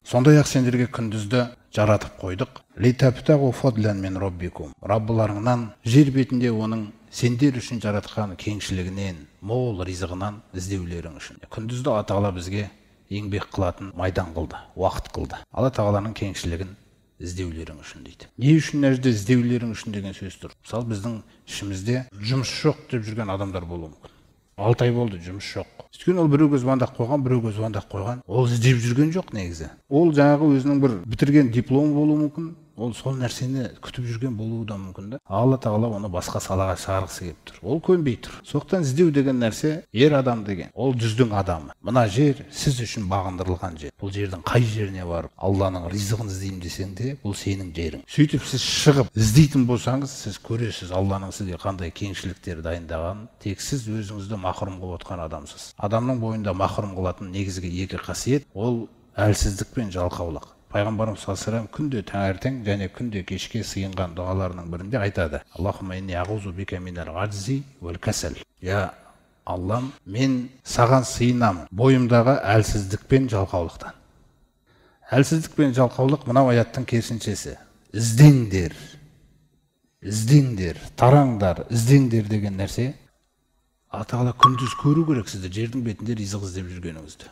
Сондай-ақ сендерге күндізді жаратып қойдық. Литабтағу фадлан мин раббикум. Раббыларыңнан жер бетінде оның сендер үшін жаратқан кеңшілігінен, мол ризығынан іздеулерің үшін. Күндізді Алла Тағала бізге еңбек қылатын майдан қылды, уақыт қылды. Алла Тағаланың кеңшілігін іздеулерің үшін дейді. Не үшін мына жерде іздеулерің үшін деген сөз тұр? Мысалы, біздің ішімізде жұмыс жоқ деп жүрген адамдар болуы мүмкін. 6 ай болды, жұмыс жоқ. Өйткені ол біреуге звондап қойған, біреуге звондап қойған. Ол іздеп жүрген жоқ негізі. Ол жаңағы өзінің бір бітірген дипломы болуы мүмкін. Ол сол нәрсені күтіп жүрген болуы да мүмкін да. Алла Тағала оны басқа салаға шығарғысы келіп тұр. Ол көнбей тұр. Сондықтан іздеу деген нәрсе ер адам деген. Ол жүздің адамы. Мына жер сіз үшін бағындырылған жер. Бұл жердің қай жеріне барып Алланың ризығын іздеймін десең де, бұл сенің жерің. Сөйтіп сіз шығып іздейтін болсаңыз, сіз көресіз Алланың сізге қандай кеңшіліктер дайындағанын. Тек сіз өзіңізді махрұм қылып отқан адамсыз. Адамның бойында махрұм қылатын негізгі екі қасиет ол әлсіздік пен жалқаулық. Пайғамбарымыз саллаллаху алейхи вассалам күнде таңертең және күнде кешке сыйынған дұғаларының бірінде айтады: Аллахумма инни ағузу бика минал ажзи уәл касал. Я Аллам, мен саған сыйынамын бойымдағы әлсіздік пен жалқаулықтан. Әлсіздік пен жалқаулық мынау аяттың керісіншесі. Іздеңдер, іздеңдер, тараңдар, іздеңдер деген нәрсе. Алла Тағала күндіз көру керек сізді, жердің бетінде ризық іздеп жүргеніңізді.